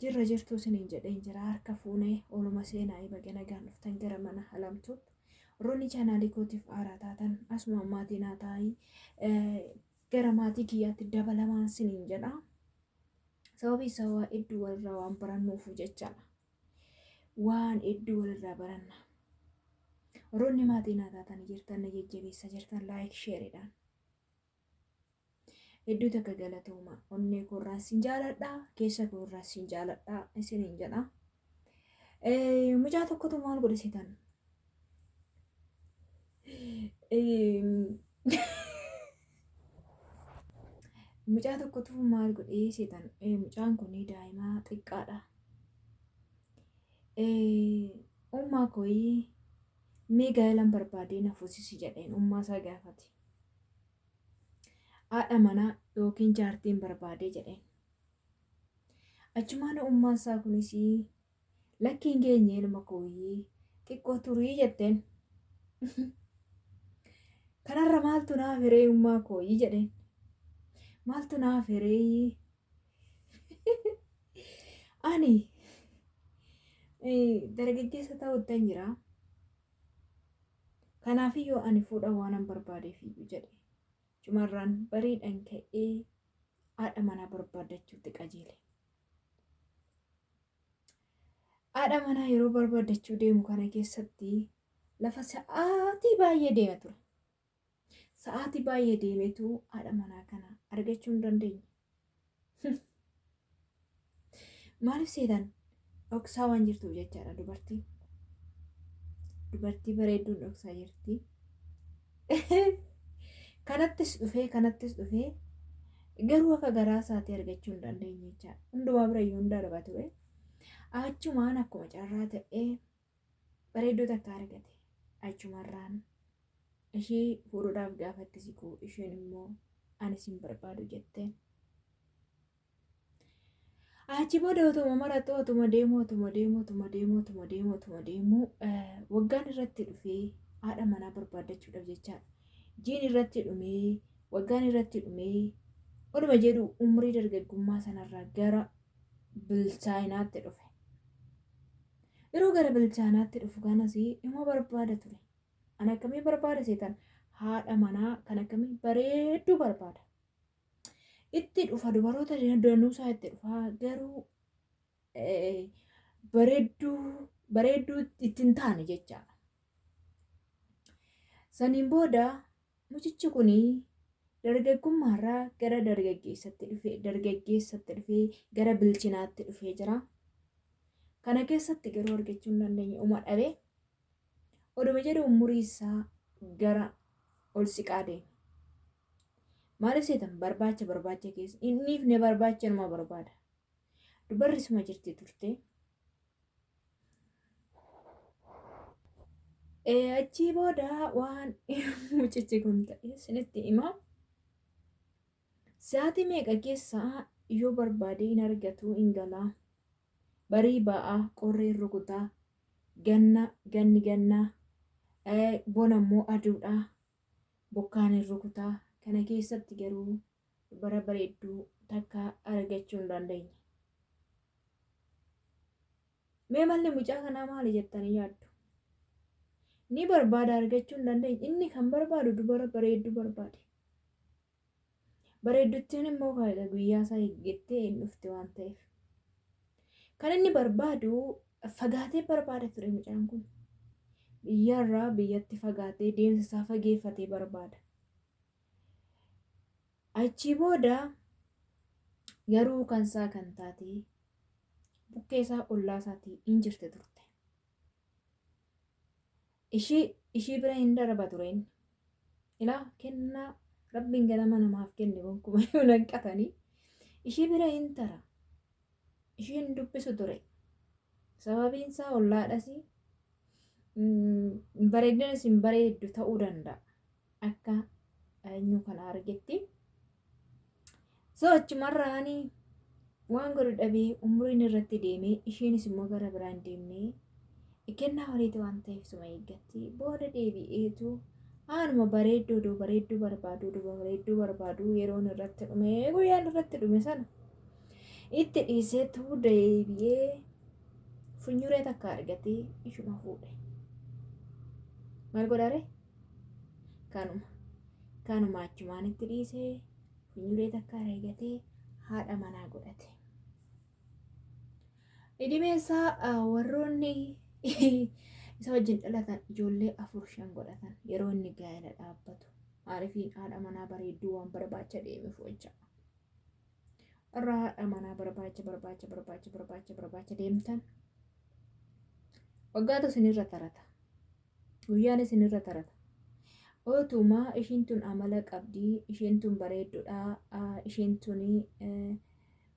Jirra jirtuu isiniin jedheen jira harka fuunee ooluma seenaa baga nagaan dhuftan gara mana Alamtuub. Warroonni chaanaalii kootiif haaraa taatan asuma maatii naa taa'ii gara maatii kiyyaatti dabalamaan isiniin jedha. Sababii isaa waa hedduu walirraa waan barannuufu jechaadha. Waan hedduu walirraa baranna. Warroonni maatii naa taatanii jirtan na jajjabeessa jirtan laayik sheeridhaan. Hedduu takka galatooma. Onnee koorraan sin jaaladha. Keessa koorraan sin jaaladha. Isiniin jedha. Mucaa tokkotu maal godhe seetan? Mucaa tokkotu maal godhee seetan? Mucaan kun daa'ima xiqqaadha. Ummaa kooyii mee gaa'ilan barbaadee na fuusisi jedheen ummaa isaa gaafate. Haadha manaa yookiin jaartiin barbaadee jedheen. Achumaan ummaan isaa kunis lakki hin geenye ilma kooyii xiqqoo turii jetteen. Kanarra maaltu naaf hiree ummaa kooyii jedheen. Maaltu naaf hiree ani dargaggeessa ta'uttan jira. Kanaafiyyuu ani fuudha waanan barbaadeefiyyuu jedhe. Cumarraan bariidhaan ka'ee haadha manaa barbaaddachuutti qajeele. Haadha manaa yeroo barbaaddachuu deemu kana keessatti lafa sa'aatii baay'ee deema ture. Sa'aatii baay'ee deemetu haadha manaa kana argachuu hin dandeenye. Maaliif seetan dhoksaa waan jirtuuf jechaadha dubartiin. Dubartii bareedduun dhoksaa jirti. Kanattis dhufee kanattis dhufee garuu akka garaa isaatii argachuu hin dandeenye jechaadha. Hundumaa bira iyyuu hin darba ture. Achumaan akkuma carraa ta'ee bareedduu takka argate. Achumarraan ishii fuudhuudhaaf gaafa itti siqu isheen immoo ani sin barbaadu jetteen. Achi booda otuma maratu otuma deemu otuma deemu otuma deemu otuma deemu otuma deemu waggaan irratti dhufee haadha manaa barbaaddachuudhaaf jecha jiin irratti dhumee waggaan irratti dhumee oduma jedhu umrii dargaggummaa sanarraa gara bilchaa'inaatti dhufe. Yeroo gara bilchaanaatti dhufu kanas immoo barbaada ture. An akkamii barbaada seetan haadha manaa kan akkamii bareedduu barbaada. Itti dhufa dubaroota danuusaa itti dhufa garuu bareedduu bareedduu itti hin taane jechaadha. Saniin booda mucichi kun dargaggummaarraa gara dargaggeessatti dhufe dargaggeessatti dhufee gara bilchinaatti dhufee jira. Kana keessatti garuu argachuu hin dandeenye uma dhabe. Oduma jedhu umurii isaa gara ol siqaa deeme. Maaliif seetan barbaacha barbaacha keessa inniif ne barbaacha numa barbaada. Dubarri suma jirti turte. Achii booda waan mucichi kun ta'e isinitti hima. Sa'aatii meeqa keessa yoo barbaade hin argatu hin galaa. Barii ba'aa qorreen rukutaa ganna ganni ganna bona immoo aduudha bokkaan hin rukutaa. Kana keessatti garuu dubara bareedduu takka argachuu hin dandeenye. Mee malli mucaa kanaa maali jettanii yaaddu? Ni barbaada argachuu hin dandeenye. Inni kan barbaadu dubara bareedduu barbaade. Bareedduttiin immoo guyyaa isaa eeggattee hin dhufte waan ta'eef. Kan inni barbaadu fagaatee barbaada ture mucaan kun. Biyyarraa biyyatti fagaatee deemsa isaa fageeffatee barbaada. Achii booda garuu kan isaa kan taate bukkee isaa ollaa isaatii hin jirte turte. Ishii ishii bira hin darba ture inni. Ilaa kennaa rabbiin ganama namaaf kenne gonkumaa yoo hanqatanii ishii bira hin tara. Ishii hin dubbisu ture. Sababiin isaa ollaadhas bareedinas hin bareeddu ta'uu danda'a. Akka eenyu kana argetti. So achumarraani waan godhu dhabee umriin irratti deemee isheenis immoo gara biraan deemnee kennaa waliiti waan ta'eef suma eeggatti booda deebi'eetu aanuma bareedduu oduu bareedduu barbaadu oduu bareedduu barbaadu yeroon irratti dhume guyyaan irratti dhume sana Itti dhiiseetu deebi'ee funyuree takka argatee ishuma fuudhe. Maal godhaare? Kanuma. Kanuma achumaan itti dhiisee funyuree takka argatee haadha manaa godhate. Idimee isaa warroonni isa wajjin dhalatan ijoollee 4 5 godhatan yeroo inni gaa'ela dhaabbatu. Maaliif haadha manaa bareedduu waan barbaacha deemeef jecha. Warra haadha manaa barbaacha barbaacha barbaacha barbaacha barbaacha deemtan waggaatu isinirra tarata. Guyyaan isinirra tarata. Otuma ishiin tun amala qabdi, isheen tun bareedduudha, isheen tun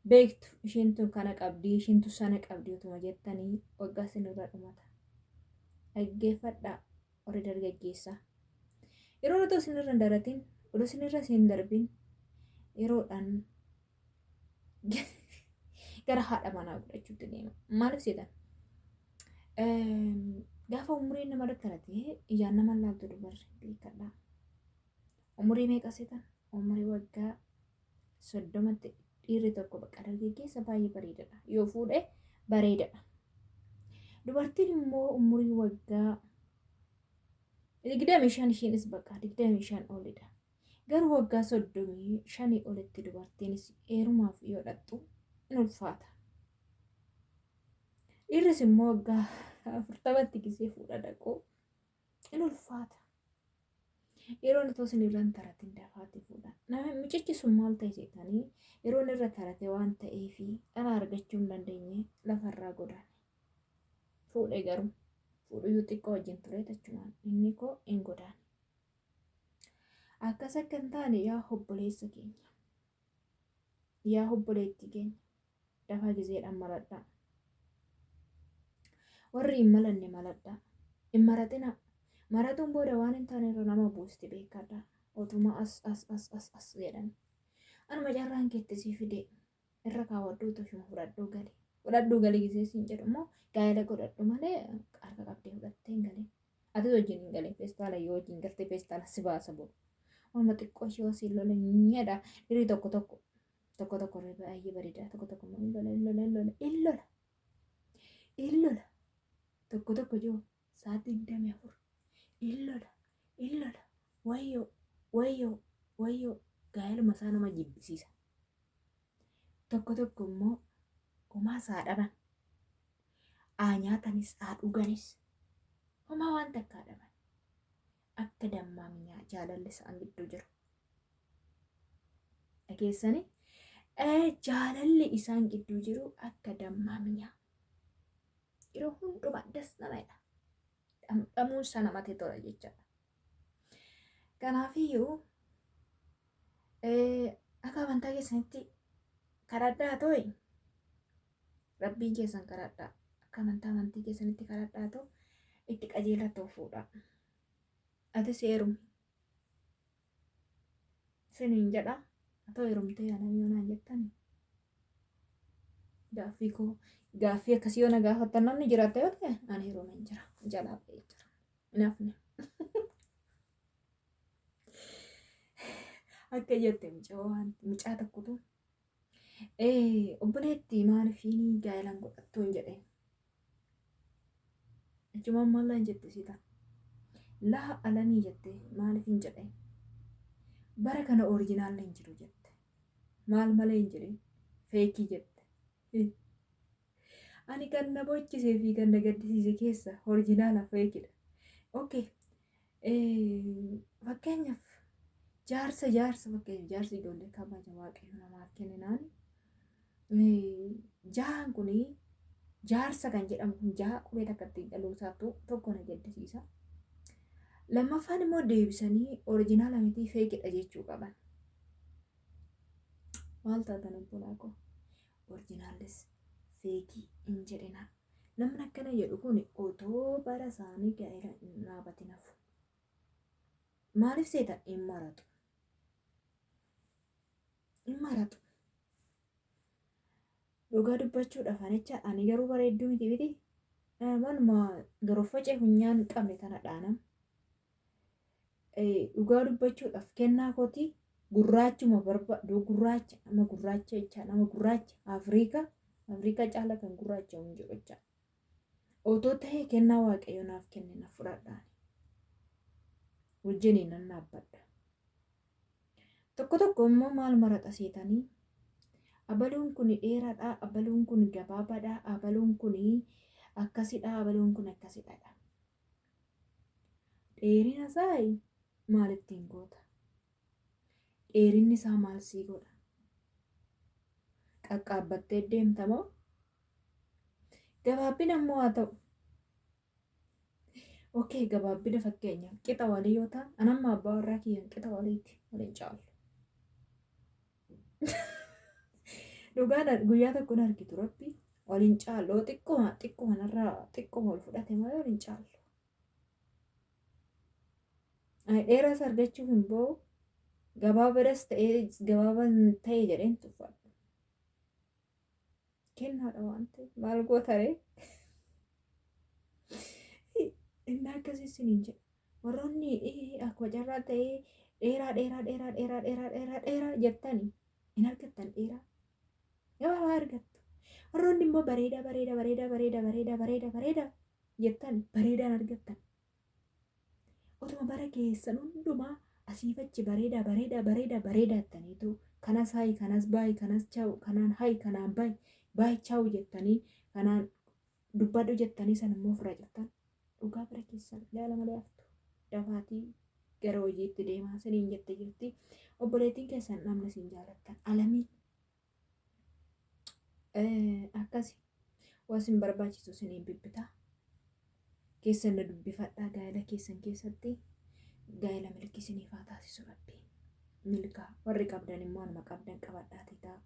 beektu, isheen tun kana qabdi, isheen tun sana qabdi otuma jettanii waggaa isinirra dhumata. Dhaggeeffadhaa warri dargaggeessaa. Yeroo otoo isinirra hin daratin, otoo isinirra isin darbin yeroodhaan gara haadha manaa godhachuutti deema. Maaliif seetan? Gaafa umuriin nama tarate ijaan nama laaltu dubarri beekadhaa. Umurii meeqa seetan? Umurii waggaa 30tti dhiirri tokko bakka dargaggeessa baay'ee bareedadha. Yoo fuudhe bareedadha. Dubartiin immoo umurii waggaa 25 ishiinis bakka 25 olidha. Garuu waggaa 35 olitti dubartiinis heerumaaf yoo dhaqxu in ulfaata. Dhiirris immoo waggaa 40tti gisee fuudha dhaqu in ulfaata. Yeroon otoo isin irra hin taratin dafaatti fuudha. Nama mucichi sun maal ta'e seetanii yeroon irra tarate waan ta'eef dhala argachuu hin dandeenye lafarraa godaane. Fuudhe garuu fuudhuyyuu xiqqoo wajjin ture tachumaan inni koo hin godaane. Akkas akka hin taane yaa obboleessa keenya. Yaa obboleettii keenya. Dafaa gizeedhaan maladhaa. Warri hin malanne maladhaa. Hin maratinaa. Maratuun booda waan hin taane irra nama buusti beekadhaa. Otuma as as as as as jedhan. Anuma carraan keetti sii fide irra kaawwadhuu toshuma fudhadhuu gali. Fudhadhuu gali gisee siin jedhu immoo gaa'ela godhadhu malee harka qabdee fudhattee hin galin. Atis wajjin hin galin feestaala yoo wajjin galtee feestaala si baasa boru. Waanuma xiqqoo ishee yoo siin lola nyaadha. Dhiirri tokko tokko tokko tokko irra baay'ee bareeda tokko tokko immoo hin lola hin lola hin lola hin lola hin lola tokko tokko jiru sa'aatii 24 hin lola hin lola wayyoo wayyoo wayyoo gaa'eluma isaa nama jibbisiisa. Tokko tokko immoo homaa isaa dhaban haa nyaatanis haa dhuganis homaa waan takkaa dhaban akka dammaa minyaa jaalalli isaan gidduu jiru. Dhageessanii jaalalli isaan gidduu jiru akka dammaa minyaa. Yeroo hundumaa das nama jedha. Dhamdhamuun isaa namatti tola jechaadha. Kanaafiyyuu akka amantaa keessanitti kadhadhaa too'i. Rabbiin keessan kadhadhaa. Akka amantaa amantii keessanitti kadhadhaa ta'u itti qajeelatoo fuudhaa. Atis heerumi. Siniin jedha. Atoo heerumtee yaadamii yoo naan jettani. Gaaffii koo gaaffii akkasii yoo na gaafattan namni jiraata yoo ta'e ani heerumeen jira. Jalaa ba'ee jira. Hin hafne. Akka jette mucaa tokkotu obboleetti maaliif gaa'elan godhattuun jedheen. Achumaan maal naan jette siita? Laha alamii jette maaliif hin jedheen. Bara kana orijinaalli hin jiru jette. Maal malee hin jedhin feekii jette. Ani kan na boochisee fi kan na gaddisiise keessa orijinaala feekidha. Okay. Fakkeenyaaf jaarsa jaarsa fakkeenyaaf jaarsi ijoollee kabaja waaqayyo namaaf kenninaan jahaan kun jaarsa kan jedhamu kun jaha qubee takka ittiin dhaluu isaatu tokko na gaddisiisa. Lammaffaan immoo deebisanii orijinaala miti feekidha jechuu qaban. Maal taatan obbolaa koo? Orijinaallis feekii hin jedhinaa. Namni akkana jedhu kun otoo bara isaanii gaa'ela hin dhaabatin hafu. Maaliif seeta hin maratu? Hin maratu. Dhugaa dubbachuudhaaf anicha ani garuu bareedduu miti miti. Manuma garoffacee funyaan qabne tana dhaanam. Dhugaa dubbachuudhaaf kennaa kooti Gurraachuma barbaadu gurraacha nama gurraacha jecha nama gurraacha Afrikaa Afrikaa caala kan gurraacha hin jiru jecha. Otoo ta'ee kennaa Waaqayyo naaf kenne na fudhadhaan. Wajjiniin nan dhaabbadha. Tokko tokko immoo maal maraxa seetanii? Abaluun kun dheeraadha, abaluun kun gabaabaadha, abaluun kun akkasidha, abaluun kun akkasidha. Dheerina isaa maal ittiin goota? Dheerinni isaa maal sii godha? Qaqqaabbattee deemta moo? Gabaabbina immoo haa ta'u. Okee gabaabbina fakkeenyaaf qixa walii yoo ta'an anamma abbaa warraa kiyyan qixa waliiti waliin caalu. Dhugaan guyyaa tokko hin argitu rabbi waliin caalu xiqquma xiqquma narraa xiqquma ol fudhate malee waliin caalu. Dheeraas argachuuf hin ba'u gabaabadas ta'ee gabaabaa ta'e jedheen tuffadha. Kennaadha waan ta'eef maal goota ree? Inni akkasii isiniin jedha. Warroonni akkuma carraa ta'ee dheeraa dheeraa dheeraa dheeraa dheeraa dheeraa dheeraa jettani hin argattan dheeraa. Gabaabaa argattu. Warroonni immoo bareedaa bareedaa bareedaa bareedaa bareedaa bareedaa bareedaa jettan bareedaan argattan. Otuma bara keessan hundumaa asiif achi bareedaa bareedaa bareedaa bareedaa jettaniitu kanas hayi kanas baayi kanas chawu kanaan hayi kanaan baayi baayi chawu jettanii kanaan dubbadhu jettanii san immoo ofirraa cuftan dhugaa bara keessan ilaala malee haftu dafaatii gara hojiitti deemaa siniin jette jirti obboleettiin keessan namni isin jaalattan alamii akkasi waan isin barbaachisu isiniin bibbitaa keessan na dubbifadhaa gaa'ela keessan keessatti gaa'ela milkii isiniif haa taasisu rabbi milkaa warri qabdan immoo anuma qabdan qabadhaatii ta'a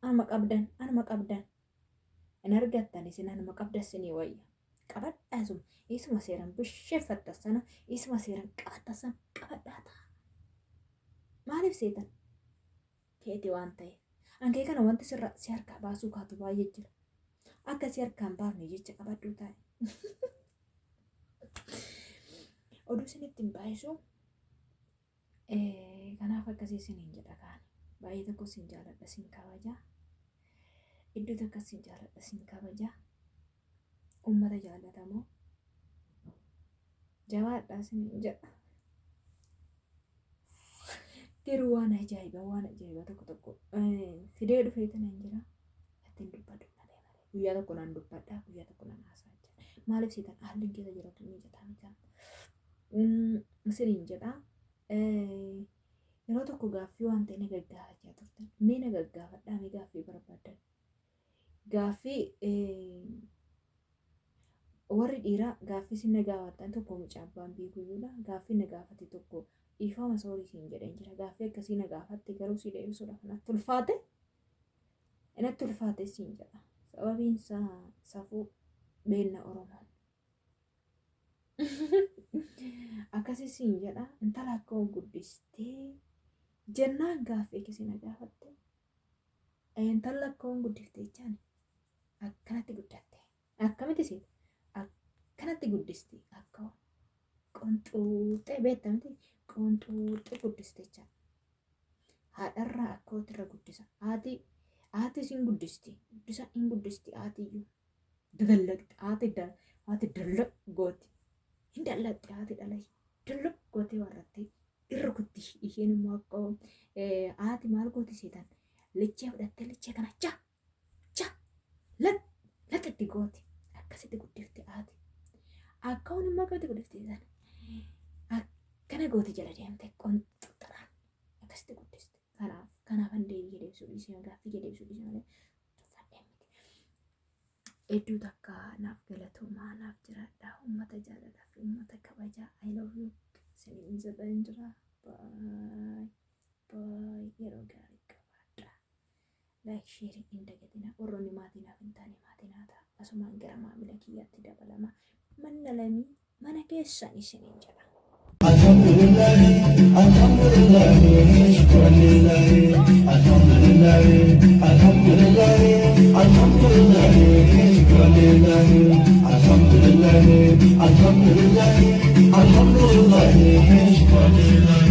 anuma qabdan anuma qabdan hin argattan isin anuma qabdan isinii wayya qabadhaa sun isuma seeran bisheeffatta sana isuma seeran qabatta sana qabadhaa ta'a maaliif seetan keeti waan ta'eef. Ankee kana wanti sirra si harkaa baasuu kaatu baay'ee jira. Akka si harkaa hin baafne jecha qabadhuu taa'e. Oduu isinitti hin baay'isu. Kanaaf akkasii isiniin jedha kaani. Baay'ee tokko isin jaaladha isin kabaja. Iddoo takka isin jaaladha isin kabaja. Uummata jaallatamoo. Jabaadha isiniin jedha. Garuu waan ajaa'ibaa waan ajaa'ibaa tokko tokko fidee dhufee tanan jira. Ittiin dubbadhu malee malee. Guyyaa tokko nan dubbadha guyyaa tokko nan haasaa jira. Maaliif seetan haalli keessa jiratu mijataa miti. Isiniin jedha. Yeroo tokko gaaffii waan ta'e na gaggaafachaa turtan. Mee na gaggaafadhaa mee gaaffii barbaadan. Gaaffii warri dhiiraa gaaffii isin na gaafattan tokko mucaa abbaan beekuyyuudha. Gaaffii na gaafate tokko dhiifama soorii siin jedheen jira. Gaaffii akkasii na gaafatte garuu si deebisuudhaaf natti ulfaate. Natti ulfaate siin jedha. Sababiin isaa safuu beenna Oromoon. Akkasii siin jedha. Intala akka guddistee jennaan gaaffii akkasii na gaafatte. Intala akkoon guddifte jechaan akkanatti guddatte. Akkamitti seeta? Akkanatti guddisti akka qonxuuxxee beekta miti qonxuuxxee guddiste jechaan. Haadharraa akkootirra guddisa. Haati haati isin guddisti. Guddisa hin guddisti haatiyyuu. Dadallaqxi haati haati dallaq gooti. Hin dallaqxi haati dhala dallaq gootee warrattee irra kutti isheen immoo akka haati maal gooti seetan lichee fudhattee lichee kana cha cha laq laqitti gooti akkasitti guddifte haati akka waan immoo akkamitti guddifte seetan akkana gooti jala deemte qonxoxxaraan akkasitti guddiste kanaaf kanaafan deebii deebisuu dhiisee gaaffii deebisuu dhiisee malee tuffadhee miti. Hedduu takka naaf galatoomaa naaf jiraadha uummata jaalalaa fi uummata kabajaa I love you isiniin jedhan jira baay baay yeroo gaarii qabaadha like share hin dagatina warroonni maatii naaf hin taane maatii naa ta'a asumaan gara maamila kiyyaatti dabalama manna lamii mana keessan isiniin jedha. Alhamdulillah, Alhamdulillah, shukran lillah, Alhamdulillah, Alhamdulillah, Alhamdulillah, shukran lillah, Alhamdulillah, Alhamdulillah, Alhamdulillah, shukran lillah.